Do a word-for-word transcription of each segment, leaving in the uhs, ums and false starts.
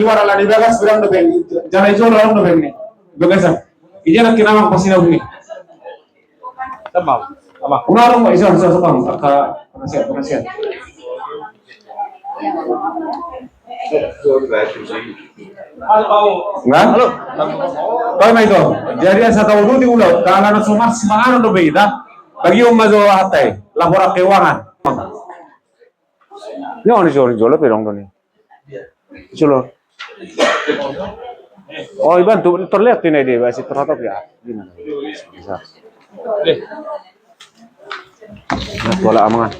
Iwara la di bagas bilang do ben. Jala ijo lawan do ben ni. Bagasan. Ija na kinamang pasti na buni. Tamam. Tamam. Unarung ba iso iso sokam. Angka penasihat penasihat. Nga? Halo. Tahu na itu. Jadi asa tahu dulu di ulau. Kalau na somat semangat do beda. Bagi umma jo hatai. Laporan keuangan. Nyo ni jolo jolo pedong do ni. Jolo. Oh, iban tu terlihat ini dia masih terhadap ya. Gimana? Bisa. Nah, bola amangan.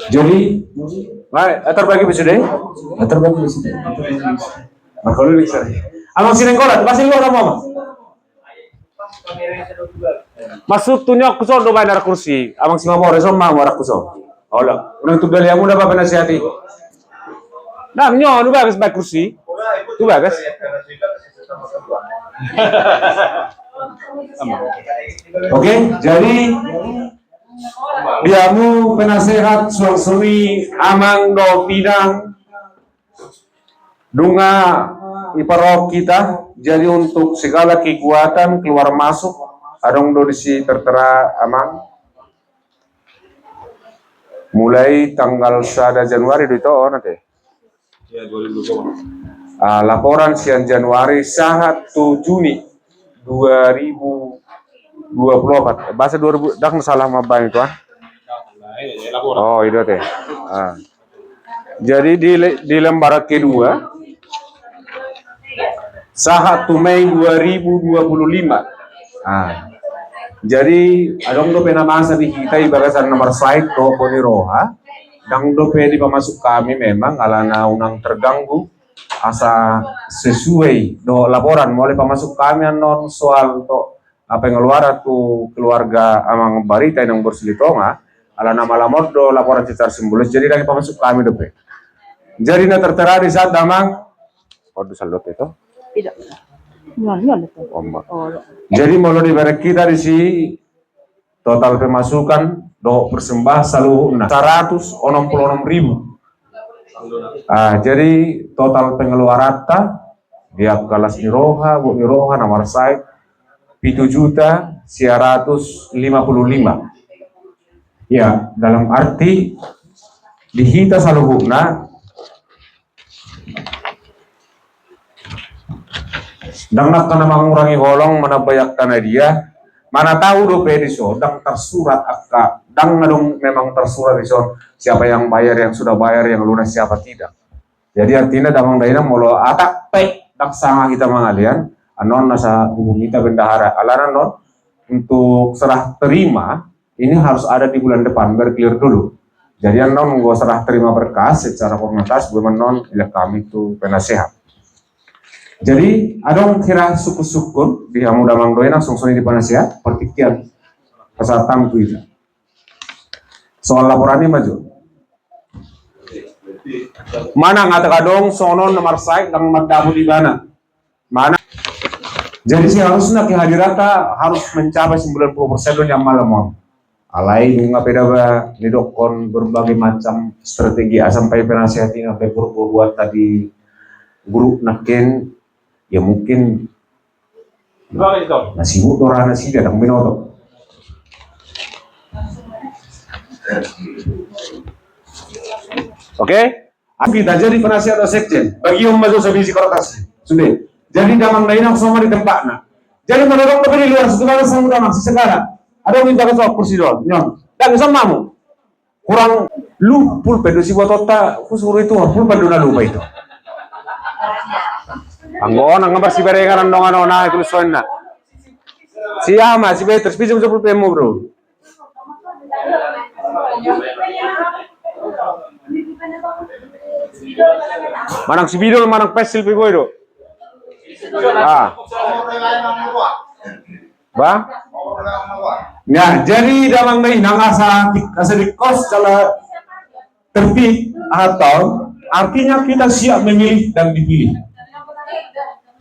Jadi, baik, eh, terbagi sudah? Eh, terbagi sudah. Nah, kalau ini, sorry. Amang Sinenggolan, masih luar kamu, Amang? Masuk tunyok kuson do baen arak kursi. Amang Simamore, son ma arak kuson. Olo, unang tu beli amu dapat penasihati. Nah, nyo, lu bagas baen kursi. Lu bagas. Oke, jadi di hamu penasehat suang suni amang dohot inang, nunga diparrohahon hita, jadi untuk segala kegiatan keluar masuk adong do disi tertera amang. Mulai tanggal sada Januari do ito on ate. Ah, laporan sian Januari sahat tu Juni dua ribu dua puluh empat. Bahasa dua ribu, ndang salah mambaen itu ah. Oh, itu ate. Ah. Jadi di le-, di lembaran kedua sahat tu Mei dua ribu dua puluh lima. Ah. Jadi adong dope na masa di hita i bagasan na marsahit dohot boi ni roha. Ndang dope dipamasuk hami memang alana unang terganggu asa sesuai dohot laporan molo dipamasuk hami annon soal to pengeluaran tu keluarga amang barita inang Borsilitonga, alana malam on do laporan secara simbolis jadi ndang dipamasuk hami dope. Jadi na tertera di sahat damang on do saldot itu. Tidak. Jadi molo dibereng hita disi total pemasukan dohot persembahan saluhutna saratus onom pulu onom ribu. Ah, jadi total pengeluaranta di angka las ni roha, bot ni roha na marsahit pitu juta sia ratus lima puluh lima. Ya, dalam arti di hita saluhutna ndang nangka na mangurangi holong manambai angka na dia. Mana tahu dope dison ndang tersurat angka, ndang adong memang tersurat dison siapa yang bayar, yang sudah bayar, yang lunas siapa tidak. Jadi artina damang dainang molo atak pe ndang sanga hita mangalean, annon asa hubungi hita bendahara alana annon untuk serah terima ini harus ada di bulan depan, bergilir dulu. Jadi annon nunggu serah terima berkas secara formalitas, gue menon ilek kami tu penasehat. Jadi adong kira syukur-syukur di hamu damang dainang suang suni di penasehat, partingkian peserta tu itu. Soal laporan ini maju. Manang atak adong sonon na marsahit ndang mandapot ibana. Mana? Jadi seharusnya kehadiranta harus mencapai sembilan puluh persen do ni malam on. Alai nunga pe daba nidokkon berbagai macam strategi asa pe penasehat i na pe berbuat tadi grup nakin ya mungkin na sibuk do ra na sida ndang binoto. Oke? Hita jadi penasehat sekjen, bagion ma jo sabisi kertas. Sudah. Jadi damang dainang songon i ma di tempatna. Jadi menurut kami di luar situ kan sama udah masih sekarang. Ada minta ke soal kursi doang. Nyon. Ndang bisa mamu. Kurang lu pulpen do sibotoonta, husuru itu pulpen do na lupa itu. Anggo on, anggo marsibarengan dongan on, nah, itu soalna. Si ama, si Petrus, pinjam pulpenmu, bro. Manang sibidol, manang pensil pe boi do. Ah. Ba? Ya, jadi damang dainang asa, asa dikos, kalau tertib, atau artinya kita siap memilih dan dipilih.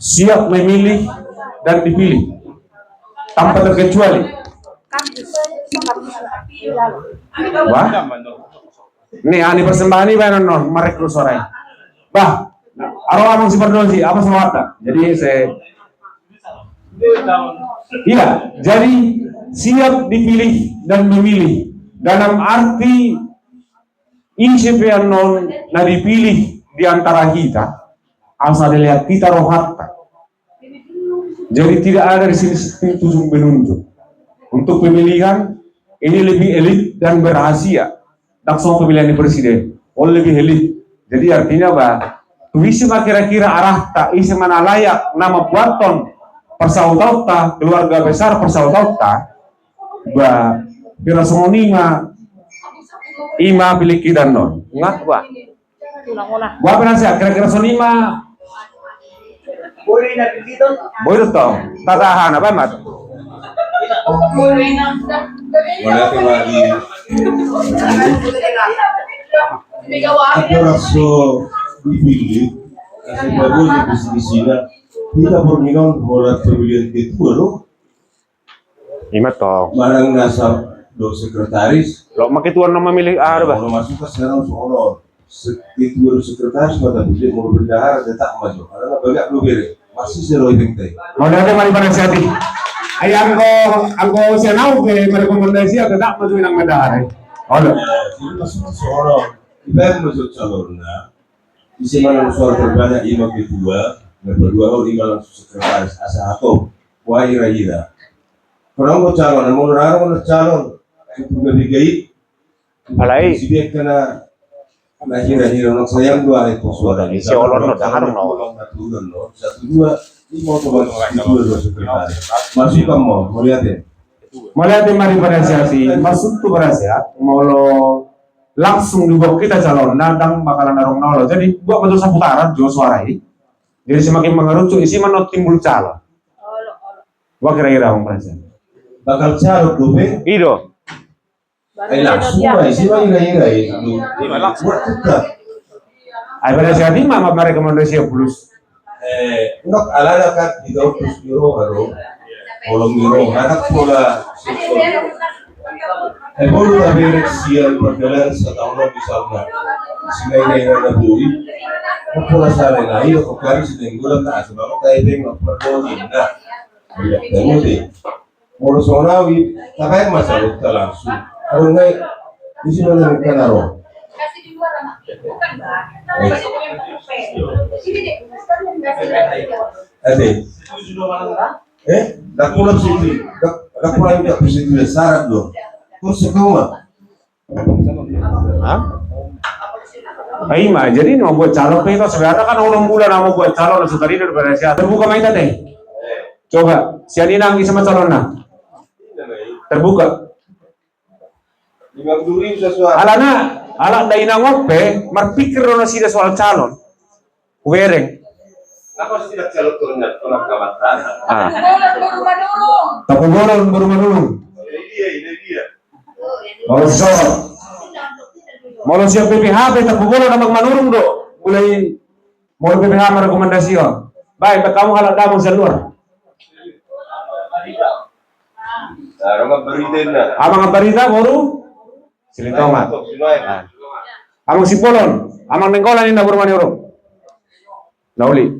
siap memilih dan dipilih tanpa terkecuali. Wah? Nih, ani persembahan ini bayaran non, marek lu sorai. Bah, aro amang si Pardosi, apa semangatnya? Jadi saya, iya, jadi siap dipilih dan memilih dalam arti ise pe annon na dipilih di antara hita, asa dilehon hita rohanta. Jadi tidak ada di sini ujung penunjuk. Untuk pemilihan ini lebih elit dan berhasil. Ndang songon pemilihan di presiden, on lebih elit. Jadi artinya bah, tu ise ma kira-kira arahta, ise ma na layak na mambuathon parsautaonta, keluarga besar parsautaonta, bah, kira songon i ma, i ma pilih hita annon. Nggak, bah. Bah, penasehat, kira-kira songon i ma. Boi do tong. Tatahan apa, Mat? Mana kemari? Ada rasa dipilih. Kasih bagus di sini. Kita permintaan bola pemilihan ketua, loh. Ima tong. Manang nasa do sekretaris. Lo ma ketua na mamilih aha do bah? Molo masuk ke sana sono. Se-, ketua do sekretaris ma tapi dia mau bendahara tetap maju. Karena banyak do bere. Masih sero ibing te. Mauliate ma di panasihat i. Ai anggo, anggo sian au pe marekomendasi tetap maju inang bendahara. Olo. Jadi masuk ke sono. Ibaen masuk calonna. Ise ma na suara terbanyak ima ketua, na kedua ima langsung sekretaris, asa hatop. Wah, ira-ira. Kurang mau calon, mau raro na calon. Itu gabe gaib. Alai. Si dia kena, na hira-hira, na sayang dua itu suara. Isi olon no, tangan no. Satu dua, ima tu bang, satu dua, dua sekretaris. Masuk kamu, mauliate. Mauliate ma di panasihat i, masuk tu panasihat, molo langsung dibuat hita calon, na ndang bakalan adong na olo. Jadi buat betul seputaran jo suara i. Jadi semakin mengerucut, isi ma na timbul calon. Wah, kira-kira, Bang Fransa. Bakal calon dope? I do. Ai langsung ma, isi ma ira-ira i. Buat tetap. Ai pada siat i ma, ma rekomendasi ya, Bulus. Eh, nok alana kan di daun terus biro, ado. Kolom biro, anak pola. Eh, bolu taberek sian perkelan sataon di sauna. Sinai nai nana bui. Pola sare nai, kok kari sinai gula tak asal, kayak beng, nok perlu, nah. Iya, kamu deh. Molo songon au i, tabaen ma calonta langsung. Adong nai, isi ma na nangkin aro. Ate. Eh, ndang pola situ. Ndang, ndang pola situ, syarat do. Terus sekolah. Hah? Ima, jadi na mambuat calon pe hita, sebenarnya kan ulang bulan na mambuat calon, na so tarida do pada siat. Terbuka ma hita te. Coba, sian inang ise ma calonna. Terbuka. Alana, alana da inang on pe, marpikir do nasida soal calon. Hubereng. Apa sih tidak calon turunnya, turun ke mata? Ah. Tampubolon boru Manurung. Ini dia, ini dia. Molo si Solo. Molo sian B P H pe Tampubolon Amang Manurung do. Mulai molo B P H ma rekomendasi on. Baik, baik kamu halak damang sian luar. Amang Ambarita boru Silitonga. Amang Sipolon, Amang Nenggolan inna boru Manurung. Na uli.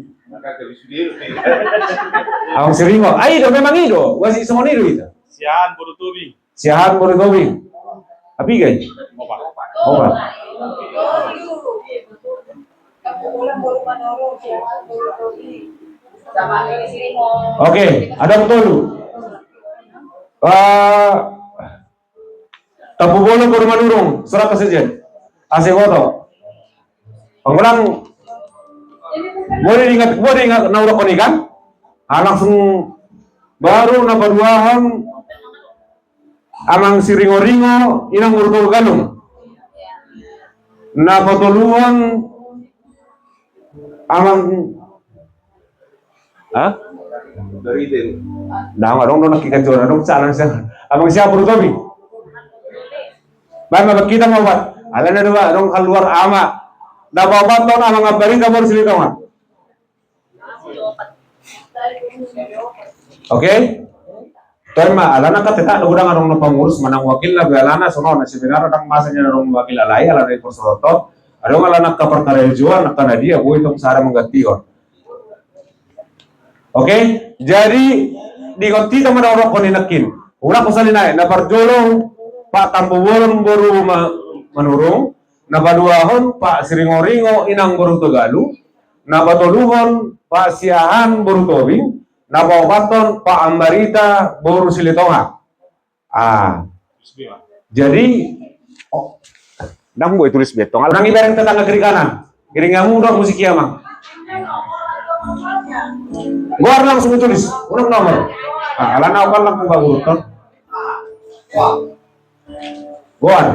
Amang Siringo. Ai do, memang i do. Wasi songon i do ita. Siahaan boru Tobing. Siahaan boru Tobing. Apigai. Opat. Opat. Oke, adong tolu. Eh, Tampubolon boru Manurung, surat persetujuan. Ase boto. Pangulang. Boleh diingat, boleh diingat na urak on i kan? Ah, langsung baru na paduahon Amang Siringo-ringo, inang boru Toga Galung. Na patoluhon Amang, hah? Ndang adong do nangkin jora, adong calon sian. Amang siapa boru Tobing? Baen ma hita ma opat. Alana do ba adong haluar ama. Na paopathon Amang Ambarita boru Silitonga. Oke? Tor ma alana kan tetap godang adong na pangurus manang wakilna be alana songon na sebenarna ndang masa nian adong wakil alai alana i porsohoton. Adong alana angka parkarejoan angka na dia boi tong sada manggantihon. Oke, jadi di gonti tama da orok koni nangkin. Ulang kusali naik na parjolo Pak Tampubolon boru ma-, Manurung, na paduahon Pak Siringoringo inang boru Togalu, na patoluhon Pak Siahaan boru Tobing, na paopathon Pak Ambarita boru Silitonga. Ah. Jadi, oh, ndang boi tulis be tong. Ndang ibereng tetangga kiri kanan. Iringi hamu do musik i amang. Goar langsung tulis. Unang nomor. Ah, alana au kan langsung baguruton. Goar.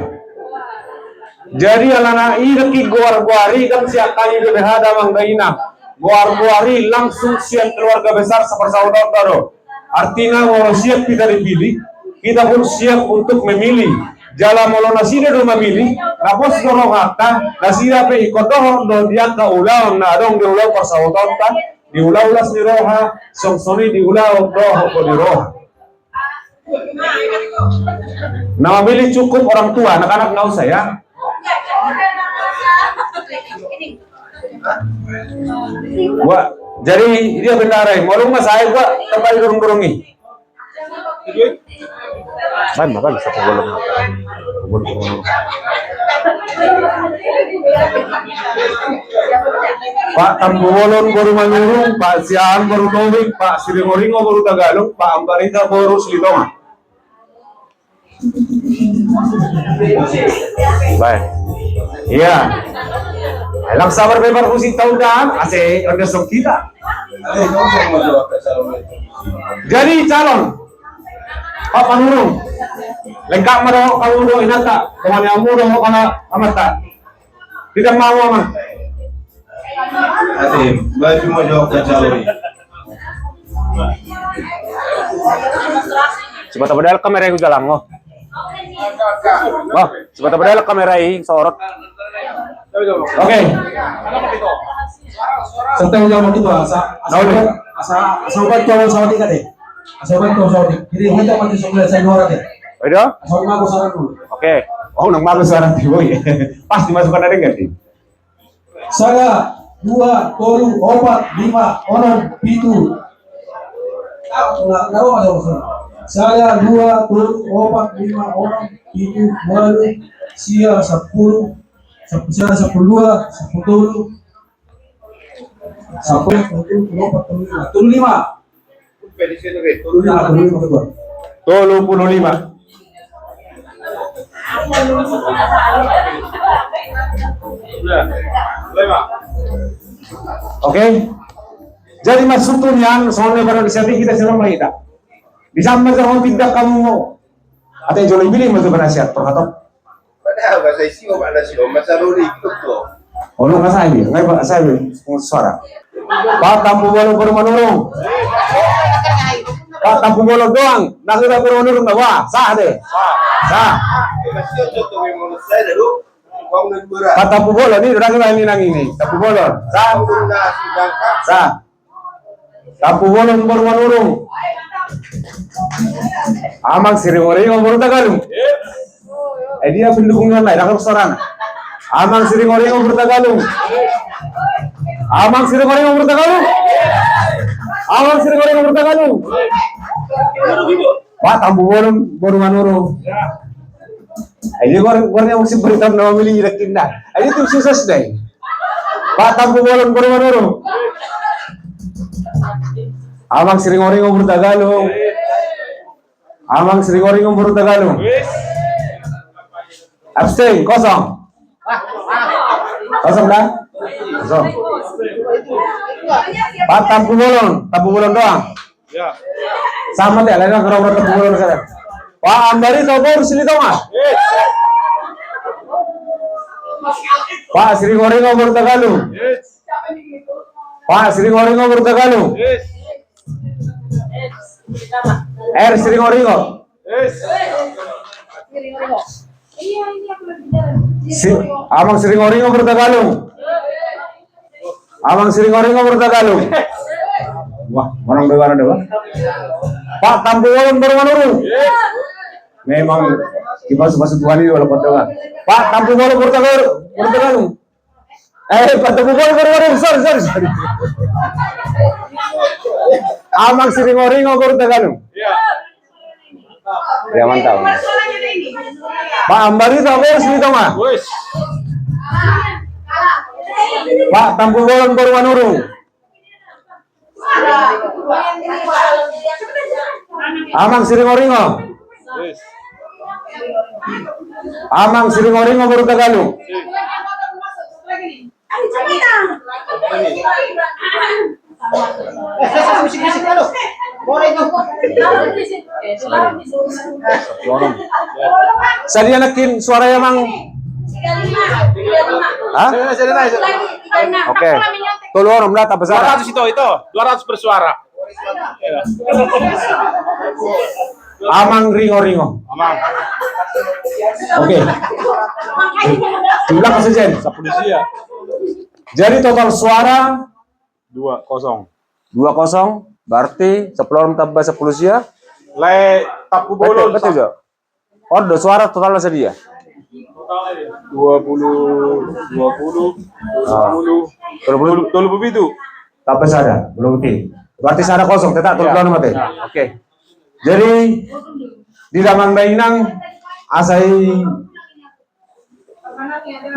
Jadi alana i dengki goar-goar i kan sian hami B P H damang dainang. Goar-goar i langsung sian keluarga besar saparsaodaonta do. Artina molo siap kita dipilih, kita pun siap untuk memilih. Jala molo nasida do mamilih, na pos do rohanta, nasida pe ingkon dohot do di angka ulaon na adong di ulaon parsaodaonta, di ulaon las ni roha, songon i di ulaon dohot ni roha. Na mamilih cukup orang tua, anak-anak nggak usah ya. Wah, jadi dia bendahara i, molo nggak saya gua tempat dorong-dorong i. Kan, kan, satu bolong. Pak Tampubolon boru Manurung, Pak Siahaan boru Tobing, Pak Siringoringo boru Tagalung, Pak Ambarita boru Silitonga. Baik. Iya. Lang sabar be parhusip tahu dan ase ronde song kita. Jadi calon Pak Manurung. Lengkap ma do kalau do inanta, teman yang muda kalau amanta. Tidak mau ama. Ate, baju mo jawab ka calon i. Sipata padahal kamera i hujalang o. Wah, sipata padahal kamera i sorot. Oke. Santai jawab itu asa asa asa obat jawab sama tiga deh. Asa obat jawab sama tiga. Jadi kita mati sebelah saya dua deh. Asa obat aku saran dulu. Oke. Oh, nang bagus suara tibo ya. Pasti masuk ada dengar sih. Sada, dua, tolu, opat, lima, onom, pitu. Sada, dua, tolu, opat, lima, onom, pitu, ualu, sia, sampulu, sampulu sada, sampulu dua, sampulu tolu, sampulu opat, tolu lima. Tolu puluh lima. Oke. Jadi maksudnya songon na pada siap kita serang kita. Bisa masa mau pindah kamu mau. Atau jolong pilih masa penasihat perhatok. Padahal bahasa isi obat nasi omat saruri ikut tuh. Ono ka sabi, ngai ba sabi suara. Pak Tampubolon boru Manurung. Pak Tampubolon doang, nang ida boru Manurung na ba sah de. Sah. Pak Tampubolon ni nang ida ni nang ini Tampubolon. Sah. Sah. Tampubolon boru Manurung. Amang Siringoringo boru Tagalung. Eh, dia pendukungnya lah, dah kebesaran. Amang Siringoringo boru Tagalung. Amang Siringoringo boru Tagalung. Amang Siringoringo boru Tagalung. Pak Tampubolon boru Manurung. Ayo gor gor yang masih berita nama milih tidak indah. Ayo tim sukses deh. Pak Tampubolon boru Manurung. Amang Siringoringo boru Tagalung. Amang Siringoringo boru Tagalung. Abstain, kosong. Kosong dah? Kosong. Pak Tampubolon, Tampubolon doang. Ya. Sama dia, lain orang orang Tampubolon sana. Pak Ambarita boru Silitonga. Pak Siringoringo boru Tagalung. Pak Siringoringo boru Tagalung. R Siringoringo. Si Amang Siringoringo boru Tagalung. Amang Siringoringo boru Tagalung. Wah, orang dewa, orang dewa. Pak Tampubolon Boru Manurung. Memang dipasu-pasu Tuhan ini walaupun dewa. Pak Tampubolon Boru Tagal-, Boru Tagalung. Eh, Pak Tampubolon Boru Manurung. Sorry, sorry, sorry. Amang Siringoringo Boru Tagalung. Ya, mantap. Pak Ambarita Boru Silitonga. Pak Tampubolon Boru Manurung. Amang Siringoringo. Amang Siringoringo Boru Tagalung. Sadia nangkin suara ya, Mang? Hah? Oke. Tolu onom lah, tambah sada. Dua ratus itu, itu. Dua ratus bersuara. Amang Ringo-Ringo. Amang. Oke. Di belakang saja. Sapuluh sia. Jadi total suara dua kosong. Dua kosong, berarti sepuluh onom tambah sepuluh sia. Lae, Tampubolon. Betul, betul, Jo. Oh, do suara total sadia? Dua puluh, dua puluh, ah, dua puluh, dua puluh, dua puluh pitu. Tambah sada, dua puluh tiga. Berarti sada kosong, tetap dua puluh enam mate. Ya. Oke. Jadi, di damang dainang, asa i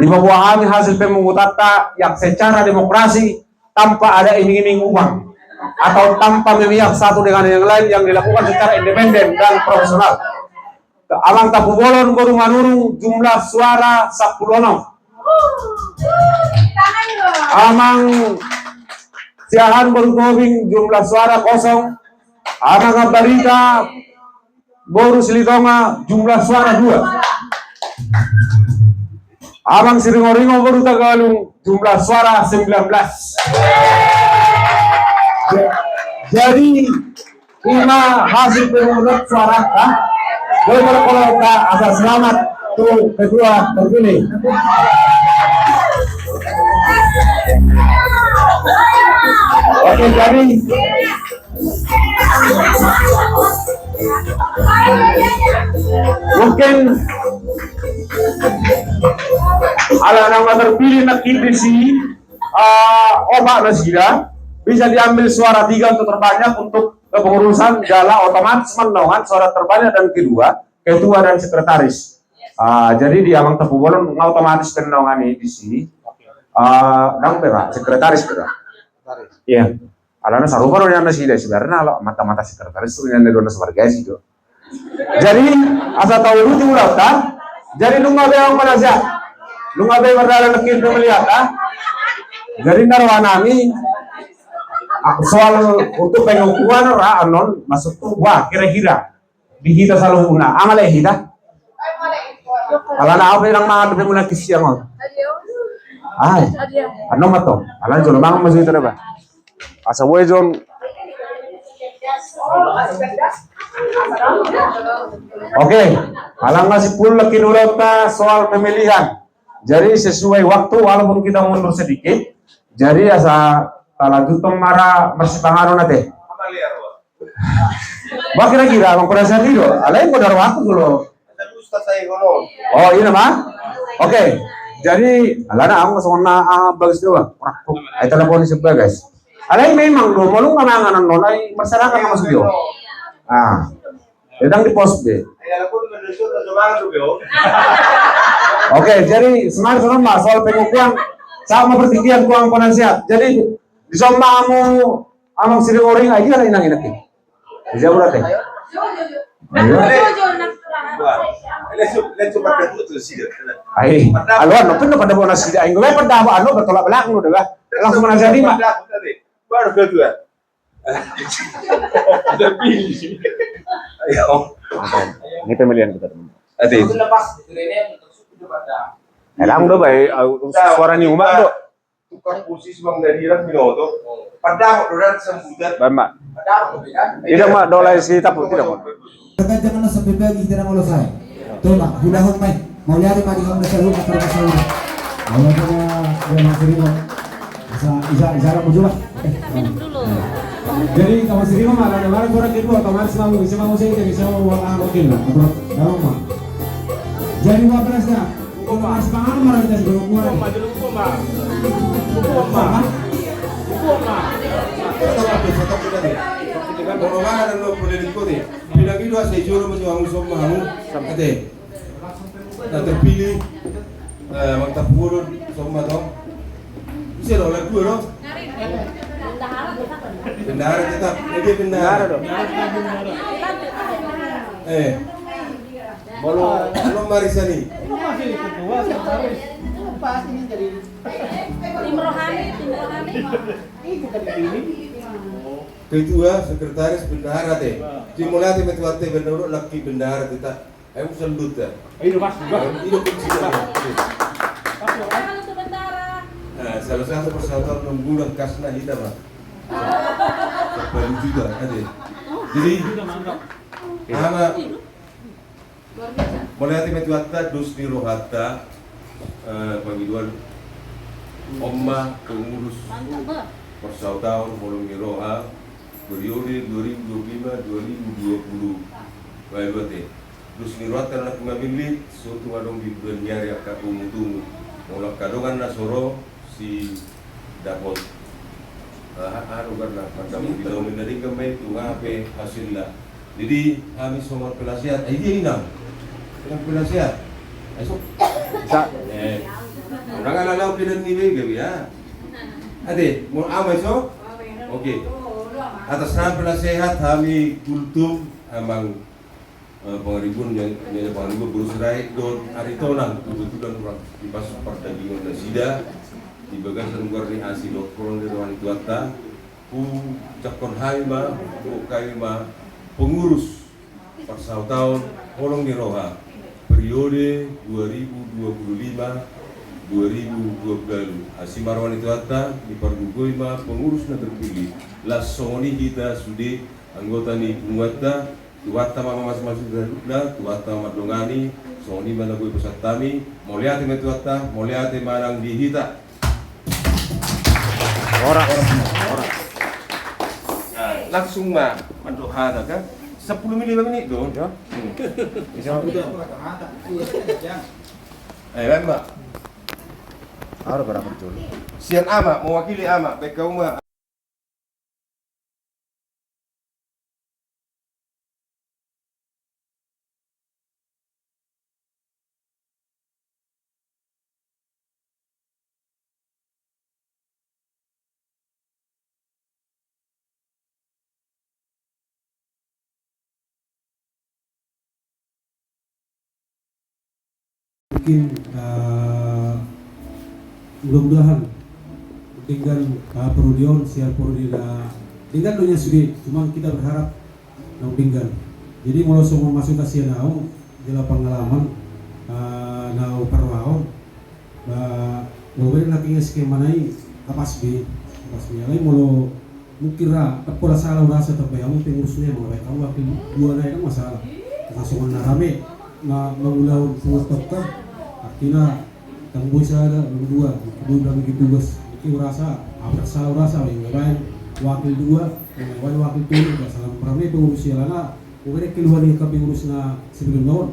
dipaboa hami hasil pemungutanta yang secara demokrasi, tanpa ada iming-iming uang atau tanpa memihak satu dengan yang lain, yang dilakukan secara independen dan profesional. Amang Tampubolon Boru Manurung, jumlah suara sepuluh onom. Amang Siahaan Boru Tobing, jumlah suara kosong. Amang Ambarita Boru Silitonga, jumlah suara dua. Amang Siringoringo Boru Tagalung, jumlah suara sembilan belas. Ja-, jadi, ima hasil pemungutan suara, ha? Boleh, boleh, kalau tak, asal selamat tu ketua terpilih. Oke, jadi mungkin ala na terpilih nangkin disi, eh, opat nasida, bisa diambil suara tiga untuk terbanyak untuk kepengurusan, jala otomatis mendongan suara terbanyak dan kedua, ketua dan sekretaris. Ah, jadi di Amang Tampubolon nga otomatis mendongan i disi. Ah, dang pera, sekretaris pera. Iya. Alana sarupa do nian nasida, sebenarna ala mata-mata sekretaris tu nian dua na sabargasi do. Jadi, asa tauduti ulaonta, jadi nunga be amang panasihat, nunga be mardalan nangkin pemilihan, ah. Jadi, na rohanami, ah, soal untuk pengukuhan ra annon, maksudku, wah, kira-kira di hita saluhutna, anggo ale hita. Alana au pe dang mangan dope mulak siang on. Ai, annon ma tong. Alana jolo mangan ma sude, ba. Asa boi jon. Oke, alana masih pulak kinurata soal pemilihan. Jadi sesuai waktu, walaupun kita mundur sedikit, jadi asa talanjuthon ma ra marsipanganon ate. Bah, kira-kira amang panasihat i do, alai modar waktu dulu. Oh, iya, ma? Oke. Jadi, alana amang songon na, ah, bagas do, bah. Ai telepon si bagas. Alai memang do, molo nga mangan annon, ai masyarakat na masuk do. Ah. Dang di pos be. Oke, jadi semangat songon ma, soal pengukuhan. Sama pertinggian tu amang panasihat. Jadi, di son ma hamu, Amang Siringoringo, ai dia inang inang. Dia berarti. Ayo. Ai, aluan, no, pun no pada bona sida, aing gue pada apa, anu, bertolak belakang udah, bah. Langsung mana jadi, Mak? Baru kedua. Udah pilih. Ayo. Ini pemilihan kita, teman. Ati. Elang udah baik, suara ni umak tuh. Tukang kursi Subang Dadiran binoto. Padahak dodan sambutan. Baik, Mak. Padahak dodan. Tidak, Mak, dola isi tapuk, tidak, Mak. Tekan jangan sampai pagi kita nang ulos ai. Tuh, Mak, udah hot, Mak. Mau lihat, Mak, di kamu dasar rumah, terus dasar rumah. Kalau ada, dia masih rumah. Bisa, bisa, bisa, mau coba. Minum dulu. Jadi, kamu sendiri mah, ada mana orang kedua, kamu harus mau, bisa mau saya, jadi saya mau uang apa, gitu, atau, dalam mah. Jadi, dua belas dah. Masih pangan, mana kita sebelum mulai. Molo mangan do, boleh diikuti. Pinangido asa i jolo ma jolo hamu, somba hamu. Ate. Na terpilih. Eh, Amang Tapulun, somba tong. Bisa do, lagu do. Bendahara tetap. Ini dia bendahara. Bendahara do. Eh. Molo, molo Marisa ni. Tim rohani, tim rohani. Ketua, sekretaris, bendahara te. Jadi mauliate ma tu Tuhanta, bendahara, laki bendahara kita. Ayo, sandut ya. Ayo, Mas. Ayo, ini kunci ya. Nah, salah satu persatuan nunggurang kasna hita, Mas. Baru juga, ate. Jadi, Ama, mauliate ma tu Tuhanta, dos ni rohanta, eh, pangidoan on ma pengurus parsautaon Holong ni Roha, periode dua ribu dua puluh lima dua ribu dua puluh. Baik, dua te. Dos ni rohanta na tumamillit, so tung adong di bulan ni ari angka pungupungu. Molo angka dongan na so ro, si dapot. Ah, anu kan na, mantap di daun na denggan ma i, tung aha pe hasilna. Jadi, hami songon penasehat, eh, dia inang. Inang penasehat. Eh, so. Bisa. Eh, unang ala lau pidan ni bebe ya. Ate, mau ama so? Oke. Atas nama penasehat, hami Gultom, Amang Eh, Pangaribuan, Nyonya Pangaribuan, boru Sirait dohot Aritonang, kebetulan hurang di pas pardagingon nasida, di bagasan goar ni asi dohot holong ni roha ni Tuhanta, huucaphon hami ma, huboan hami ma, pengurus parsautaon Holong ni Roha, periode dua ribu dua puluh lima dua ribu dua puluh ualu. Asi ma roha ni Tuhanta, dipargogoi ma pengurus na terpilih, laos songon i hita sude anggota ni punguanta, Tuhanta ma mamasumasu di saluhutna, Tuhanta ma mandongani, songon i ma na boi pasahat hami, mauliate ma Tuhanta, mauliate ma nang di hita. Horas. Horas. Nah, langsung ma mandok hata kan? Sampulu menit, lima menit do. Iya. Hmm. Bisa. Ayo, Ama. Ada berapa jolo? Sian Ama, mewakili Ama, baen hamu ma. Mungkin, eh, mudah-mudahan denggan, eh, periode on, sian periode na denggan do nian sude, cuman kita berharap naung denggan. Jadi molo songon masukan sian ahu, jala pengalaman, eh, na huparrohahon, ba, molo baen na tingas ke mana i, kapas be, kapas be. Alai molo mungkin ra, ndang pola sala urasa, tambai hamu pengurus ni, molo baen hamu wakil dua na i, ndang masalah. Asa songon na rame, na mangulahon punguan tongka, artina, ndang boi sada, ndang dua, boi bagi tugas. Mungkin urasa, ahu ndang sala urasa, baen wakil dua, baen wakil tolu, ndang sala, rame pengurus i alana, mungkin keluhan ni angka pengurus na sebelumna on.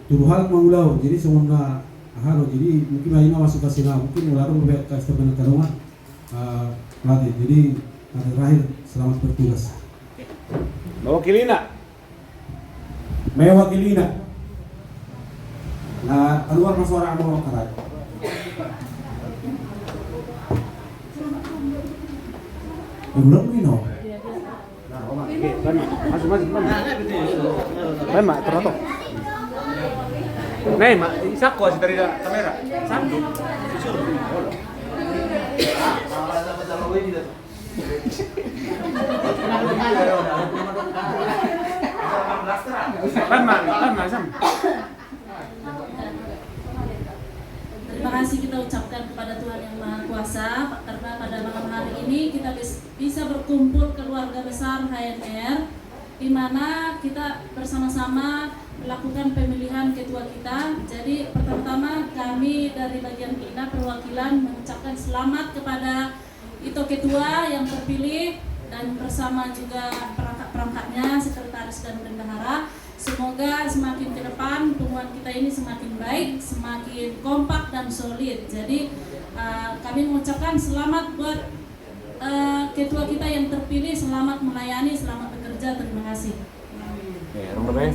Tuduhan mangulahon, jadi songon na, aha do, jadi mungkin ma i na masukan sian ahu, mungkin molo adong be kasih teman kadongan, eh, latih. Jadi, kata terakhir, selamat bertugas. Mewakilina. Mewakilina. Nah, keluar ma suara anu, karai. Belum, Nino. Baen ma, atur, atur. Nah, ma, isako asi tadi da kamera. Sanduk. Baen ma, baen ma, Sam. Terima kasih kita ucapkan kepada Tuhan Yang Maha Kuasa, karena pada malam hari ini kita bis-, bisa berkumpul keluarga besar H N R, di mana kita bersama-sama melakukan pemilihan ketua kita. Jadi, pertama-tama kami dari bagian Ina perwakilan mengucapkan selamat kepada Ito Ketua yang terpilih, Dan bersama juga perangkat-perangkatnya, sekretaris dan bendahara. Semoga semakin ke depan punguan kita ini semakin baik, semakin kompak dan solid. Jadi, eh, kami mengucapkan selamat buat, eh, ketua kita yang terpilih, selamat melayani, selamat bekerja. Terima kasih. Oke, Romo Bes.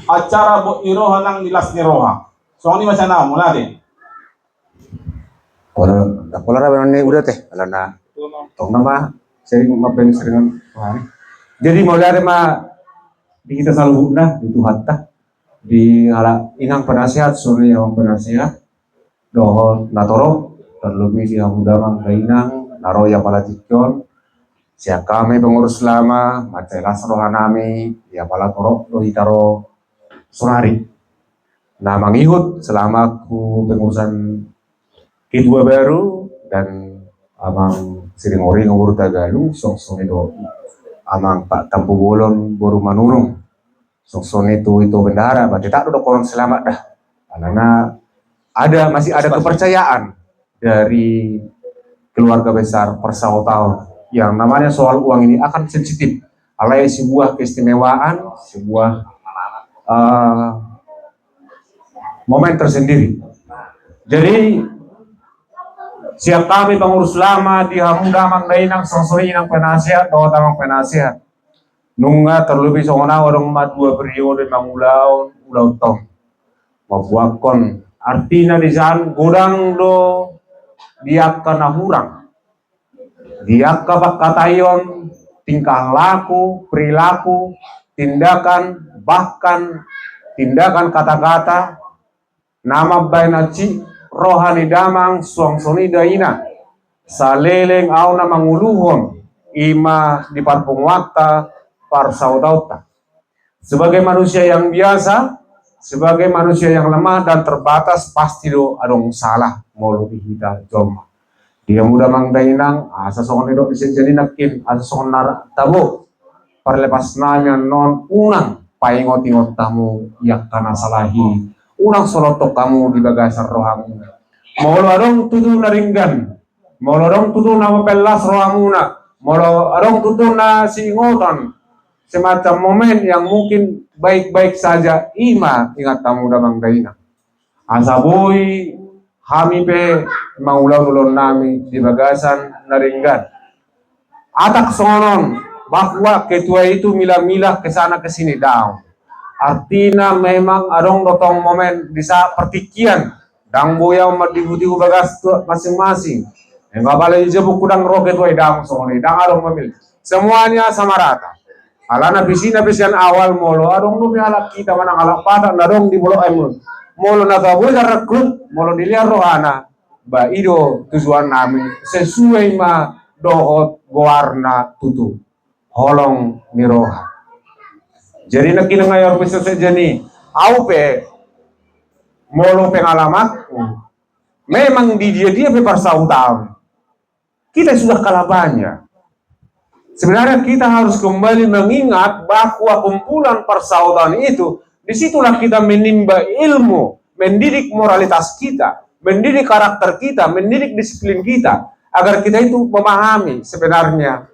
Acara bot ni roha nang di las ni roha. Songon i ma sian au, mauliate. Pola, pola ra baenon ni uda te, alana tong nama sering mapen sering. Jadi mauliate ma di hita saluhutna, di Tuhanta, di halak inang penasehat, songon i amang penasehat, dohot na torop, terlebih di hamu damang dainang na ro di apala tingki on. Sian hami pengurus lama, mansai las rohanami, di apala torop do hita ro sonari. Na mangihut selama kepengurusan ketua baru dan amang Siringoringo boru Tagalung, songon i do amang Pak Tampubolon boru Manurung. Songon i tu ito bendahara, berarti tak duduk orang selamat dah. Karena ada, masih ada kepercayaan dari keluarga besar Persautan yang namanya soal uang ini akan sensitif. Alai sebuah keistimewaan, sebuah, eh, momen tersendiri. Jadi sian hami pengurus lama di hamu damang dainang, songon i inang penasehat dohot amang penasehat. Nunga terlebih songon au adong ma dua periode mangulahon ulaonta on. Mambuakkon artina di san godang do di angka na hurang. Di angka pangkataion, tingkah laku, perilaku, tindakan, bahkan tindakan kata-kata, na mambahen hansit roha ni damang suang songon i dainang. Saleleng au na manguluhon i ma di parpunguanta, parsautaonta. Sebagai manusia yang biasa, sebagai manusia yang lemah dan terbatas, pasti do adong salah molo di hita jolma. Dia muda mang dainang, asa songon nidok di sekjen i nangkin, asa songon na tabo. Parlepas nami annon, unang paingot-ingot hamu i angka na salah i, unang solothon hamu di bagasan rohamu. Molo adong tutu na denggan, molo adong tutu na mapalas rohamuna, molo adong tutu na siingotan semacam momen yang mungkin baik-baik saja, i ma ingat hamu damang dainang. Asa boi hami pe mangulahon ulaon nami di bagasan na denggan. Atak songon on, bahwa ketua itu mila-mila ke sana ke sini, daong. Artina memang adong do tong momen di saat pertikkian, ndang boi au mandihu-dihu bagas tu masing-masing. Enggak, apalagi jabukku ndang ro ketua i, daong songon i, ndang adong mamil. Semuanya sama rata. Alana visi na pe sian awal, molo adong dope halak hita manang halak Batak na adong di Pulo N, molo na tabo i tarrekrut, molo dilehon rohana, ba i do tujuan nami, sesuai ma dohot goarna tutu, holong ni roha. Jadi nangkin, nunga i aru pe sese, jadi au pe molo pengalamanku, memang di dia-dia pe parsautaon, kita sudah kalah banyak. Sebenarnya kita harus kembali mengingat bahwa kumpulan persautan itu, disitulah kita menimba ilmu, mendidik moralitas kita, mendidik karakter kita, mendidik disiplin kita, agar kita itu memahami sebenarnya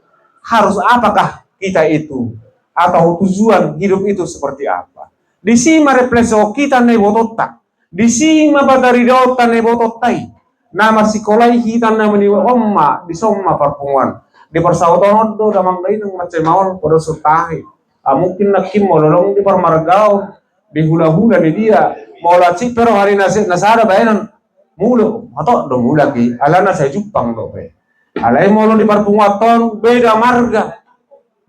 harus apakah kita itu, atau tujuan hidup itu seperti apa. Disi ma refleksi hita na ibotonta. Disi ma pataridaonta na ibotonta i, na marsikola i hita na mani on ma, dison ma parpunguan. Di parsautaon on do damang dainang mansai maol poda songon tahi. Ah, mungkin nangkin molo adong di parmargaon, di hula-hula, di dia, molo hansit pe roha ni na sada baenon, molo, hatop do mulak i, alana sai jumpang dope. Alai molo di parpunguanta on, beda marga.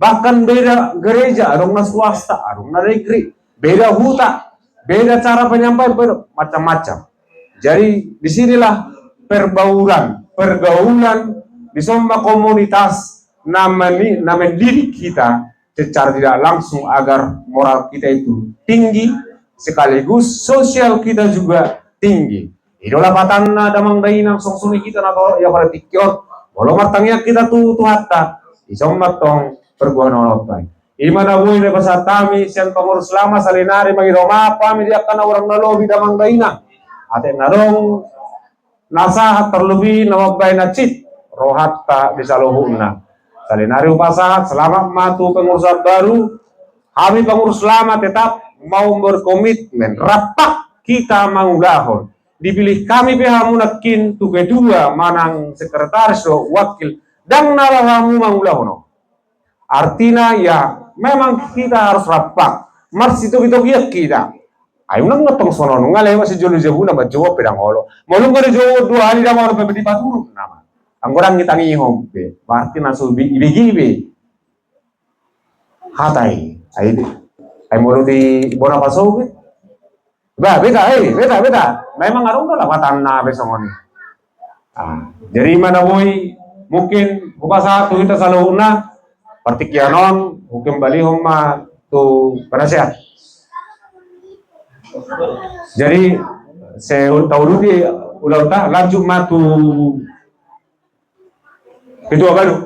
Bahkan beda gereja, adong na swasta, adong na negeri, beda huta, beda cara penyampaian, beda macam-macam. Jadi, di sinilah perbauran, pergaulan di semua komunitas na meni-, na mendidik kita secara tidak langsung agar moral kita itu tinggi, sekaligus sosial kita juga tinggi. I do lapatanna damang dainang, songon i hita na torop ia pada tingki on, molo martangiang hita tu Tuhanta, i somba tong perbuahan on. Ima na boi na pasahat hami sian pangurus lama, salinari mangido maaf hami di angka na hurang na lobi damang dainang. Atik na adong na sahat, tarlobi na mambahen na cit rohanta di saluhutna. Salinari hupasahat selamat ma tu pengurus baru. Hami pengurus lama tetap mau berkomitmen, rap hita mangulahon. Dipilih hami pe hamu nangkin tu ketua manang sekretaris do wakil, ndang na laho hamu mangulahon on. Artina ya, memang hita harus rap, marsitogitogian hita. Ai unang na tong songon on, nga lewat sijolo jabuna manjawab pe ndang olo. Molo nga dijawab dua hali ndang olo pe dipaturut nama. Anggo ndang ditangihon pe, berarti na so ibe-, ibege be hata i. Ai, ai molo di bona paso be. Ba, beta, eh, beta, beta. Memang adong do lapatanna be songon i. Ah, jadi ima na boi, mungkin hupasahat tu hita saluhutna, partingkian on hukembalihon ma tu penasehat. Jadi, se-, tauluti ulaonta, lanjut ma tu ketua baru.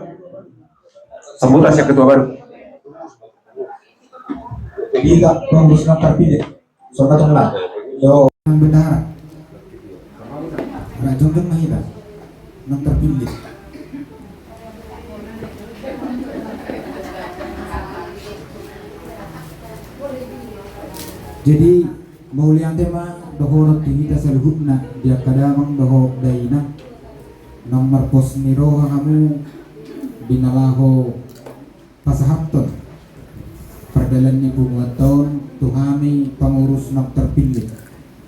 Sambutan sian ketua baru. Hita pengurus na tarpilih. Songon tong lah. Yo. Nang bendahara. Ra jongjong ma hita. Nang tarpilih. Jadi, mauliate ma dohonon tu hita saluhutna di angka damang dohot dainang, naung marpos ni roha hamu di na laho pasahathon pardalan ni punguanta on tu hami pangurus na tarpilih.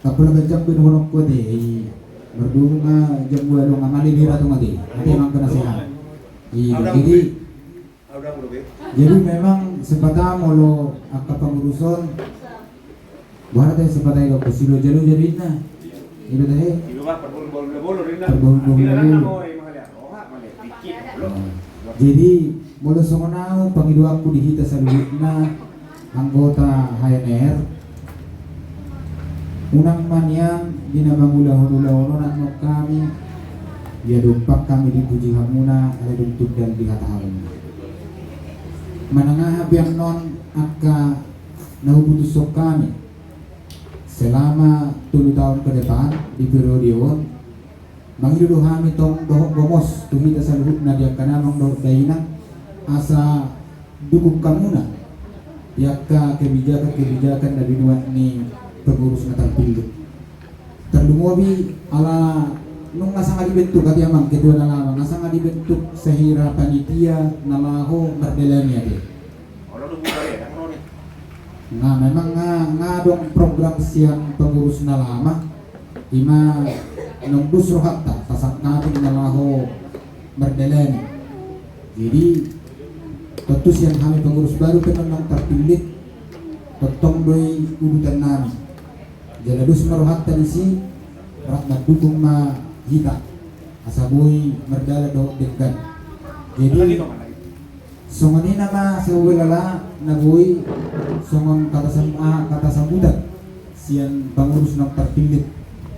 Apala ganjang be dohononku ate, i, mardomu nga jam ualu nga male bira tu mate, ate, mang kena sehat. I, jadi, jadi memang sepata molo angka pangurus on, boha tahe sepata i, dohot silua jalo jadi inna. Iba tahe. Parbohul-bohul. Jadi, molo songon au pangidoanku di hita saluhutna anggota H N R, unang ma nian di na mangulahon ulaon on annon hami, ia dompak hami dipuji hamuna, alai dung tundal di hata hamuna. Manang aha pe annon angka na huputushon hami selama tolu taon ke depan di periode on, mangido do hami tong dohot gomos tu hita saluhutna di angka damang dohot dainang, asa dukung hamuna di angka kebijakan-kebijakan na binuat ni pengurus na tarpilih. Tarlumobi ala nunga sanga dibentuk, ate amang ketua na lama, nunga sanga dibentuk sahira panitia na laho mardalani ate. Nga memang nga, nga adong program sian pengurus na lama, ima nunga dos rohanta pasangkaping na laho mardalani. Jadi, tontu sian hami pengurus baru pe na tarpilih, tongtong do i udutan nami. Jala dos ma rohanta disi, rap mandukung ma hita asa boi mardalan dohot denggan. Jadi, songon i nama, sahuela na boi songon kata sam-, ah, kata sambutan sian pangurus na tarpilih.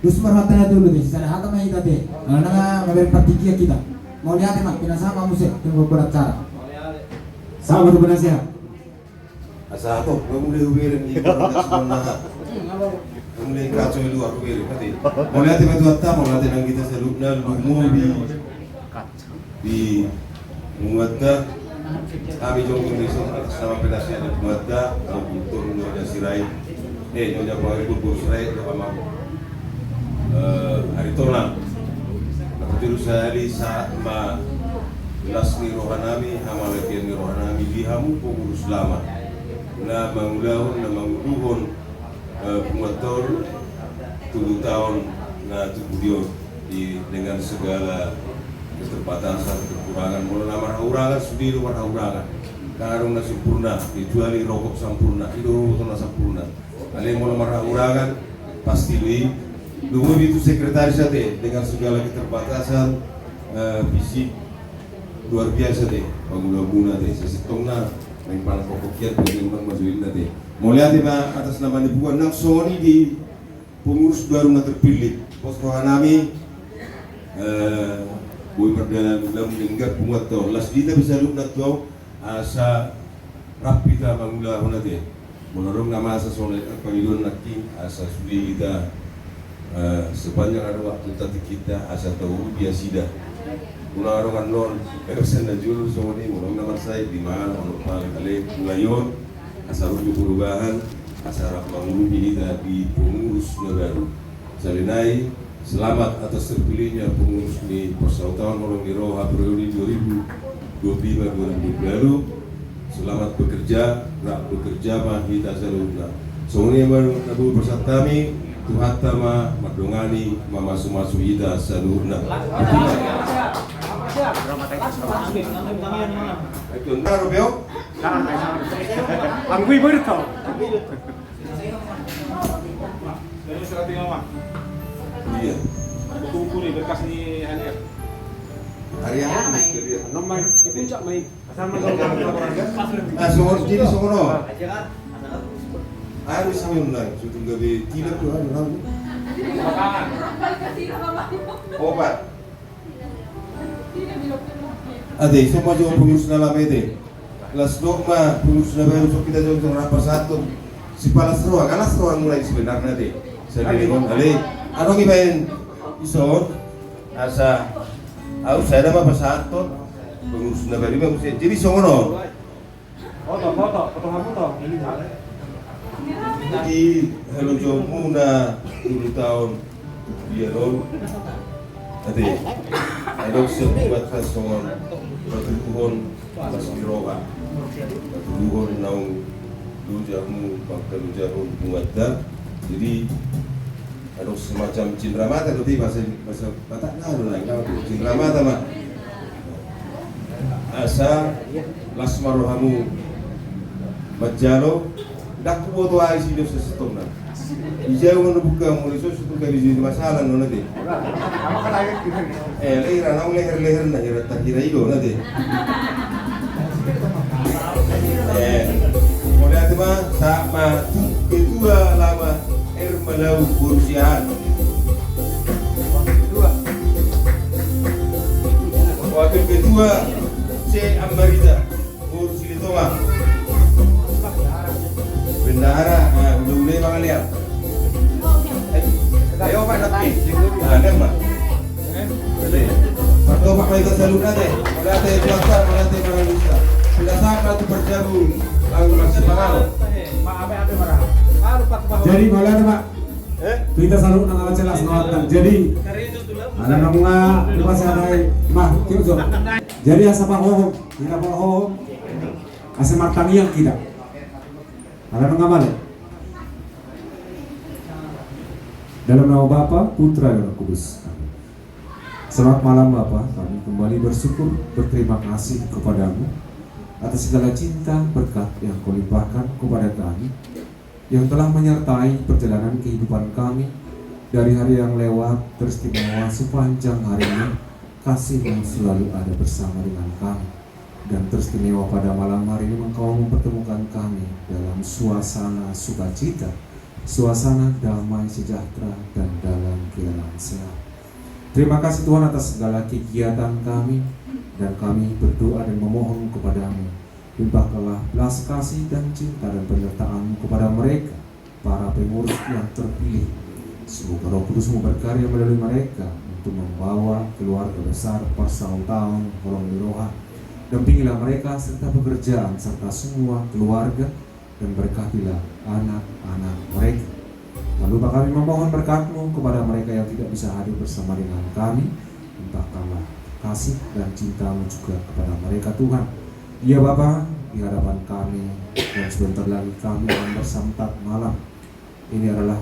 Dos ma rohanta na tolu ate, sisada hata ma hita ate. Ala nunga mamereng partingkian hita. Mauliate ma, pinasahat ma muse tu pembuat acara. Sama tu penasehat. Asa hatop, nga mulai hubereng i, nga mulai kacau i, luar hubereng, ate. Mauliate ma tu Tuhanta, mauliate nang hita saluhutna, lumobi di punguanta, hami jongjong di son atas nama penasehat ni punguanta, Amang Guntur, Nyonya Sirait, eh, Nyonya Pangaribu, Bos Sirait, dohot Amang, eh, Aritonang. Na parjolo sahali sahat ma las ni roha nami, hamalakian ni roha nami di hamu pengurus lama na mangulahon, na manguluhon, eh, punguanta on tolu taon na tubu di on, di, dengan segala keterbatasan, kekurangan, molo na marhahurangan, sude do marhahurangan. Ndang adong na sempurna, kecuali rokok sampurna, i do rokok na sampurna. Alai molo marhahurangan, pasti do i. Dung i tu sekretaris ate, dengan segala keterbatasan, eh, fisik, luar biasa ate, pangula-ula ate, sasintongna, main palang kokok kian, bagi unang majuin ate. Mauliate ma atas nama ni puan, nang songon i di pengurus baru na terpilih. Pos rohanami, eh, boi mardalan lam denggan punguanta on. Las di hita pe saluhutna tu au, asa rap hita mangulahon ate. Molo adong na masa songon i, pangidoan nangkin, asa sude hita, eh, sepanjang adong waktu tatik hita, asa tau biasida. Molo adong annon, eh, pesan na jolo songon i, molo adong na marsahit, di mana, molo paling ale, mulai on, asa ro tu perubahan, asa rap mangurupi hita di pengurus na baru. Sahali nai, selamat atas terpilihnya pengurus ni Parsahutaon Holong ni Roha periode dua ribu dua puluh lima dua ribu dua puluh enam. Selamat bekerja, rap bekerja ma hita saluhutna. Songon i ma na boi pasahat hami, Tuhanta ma mandongani, mamasu-masu hita saluhutna. Ampui bertau. Iya. Buku-buku ni berkas ni H D R. Hari apa? Nomor di puncak main. Ah, songon, jadi songon on. Harus songon on, sudah gabe tilap tu, anu, anu. Opat. Ate, ison ma jo pengurus na lama ate. Las dok ma pengurus na baru, so hita jongjong rap pasahathon. Sipalas roha, kalas roha mulai sebenarna ate. Sadari on ale. Adong ibaen ison. Asa au sada ma pasahathon. Pengurus na baru ma muse. Jadi songon on. Foto, foto, foto hamu to. Jadi, halojonmuna tolu taon di on. Ate, adong sebuah tas songon patuduhon, tas di roha. Patuduhon naung loja hamu, pangkalojahon punguanta. Jadi, adong semacam cindramata do, bahasa, bahasa Batak na do, na, na, cindramata ma. Asa las ma rohamu manjalo, ndang huboto au isi do sasintongna. Dijou ma na buka molo ison, sutung gabe jadi masalah non ate. Eh, lehira naung leher-leherna, hira tak hira i do non ate. Eh, mauliate ma, sahat ma tu ketua lama R Malau boru Siahaan. Wakil ketua C Ambarita boru Silitonga. Bendahara, ah, ule-ule mangalean. Eh, ayo, Pak, datang. Ah, ada, Pak. Pardopak ma hita saluhutna ate. Mauliate Tuhanta, mauliate Manusa. Sudah sama tu perjabu. Lalu masih pangalo. Jadi mauliate ma. Eh? Tu hita saluhutna na jelas nuatta. Jadi ala nunga dipasarahon ma, kiuso. Jadi asa pahohom, hira pahohom. Asa martangiang hita. Ala nunga male. Dalam nama Bapa, Putra, dan Roh Kudus. Amin. Selamat malam, Bapa. Kami kembali bersyukur, berterima kasih kepada-Mu atas segala cinta, berkat yang Kau limpahkan kepada kami, yang telah menyertai perjalanan kehidupan kami dari hari yang lewat, teristimewa sepanjang hari ini, kasih-Mu selalu ada bersama dengan kami. Dan teristimewa pada malam hari ini Engkau mempertemukan kami dalam suasana sukacita, suasana damai sejahtera, dan dalam keadaan sehat. Terima kasih Tuhan atas segala kegiatan kami, dan kami berdoa dan memohon kepada-Mu, limpahkanlah belas kasih dan cinta dan penyertaan-Mu kepada mereka, para pengurus yang terpilih. Semoga Roh Kudus-Mu berkarya melalui mereka untuk membawa keluarga besar Parsahutaon Holong ni Roha. Dampingilah mereka serta pekerjaan serta semua keluarga, dan berkatilah anak-anak mereka. Tak lupa kami memohon berkat-Mu kepada mereka yang tidak bisa hadir bersama dengan kami. Limpahkanlah kasih dan cinta-Mu juga kepada mereka, Tuhan. Ya Bapa, di hadapan kami, dan sebentar lagi kami akan bersantap malam. Ini adalah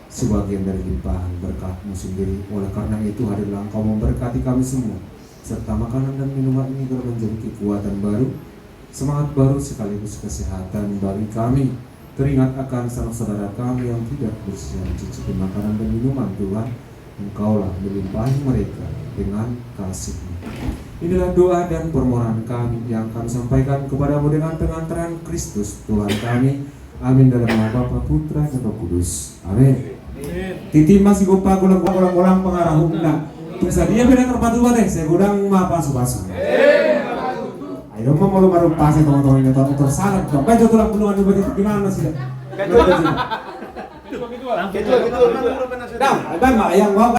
sebagian dari limpahan berkat-Mu sendiri. Oleh karena itu, hadirlah Engkau memberkati kami semua, serta makanan dan minuman ini telah menjadi kekuatan baru Semangat baru sekaligus kesehatan bagi kami. Teringat akan sanak saudara kami yang tidak bersedia mencicipi makanan dan minuman, Tuhan, Engkaulah melimpahi mereka dengan kasih-Mu. Inilah doa dan permohonan kami yang kami sampaikan kepada-Mu dengan pengantaran Kristus Tuhan kami. Amin. Dalam nama Bapa, Putra, dan Roh Kudus. Amin. Titi ma sigompa, golang-golang pangarahutna. Tung sadia pe na tarpatupa, eh, sai godang ma pasupasu. Ai domma molo marumpa sai tonga-tonga i na tor-, torsalat dong. Baen jo tulang bulungan, bupati, di mana nasida? Dang, dang, ma, yang mau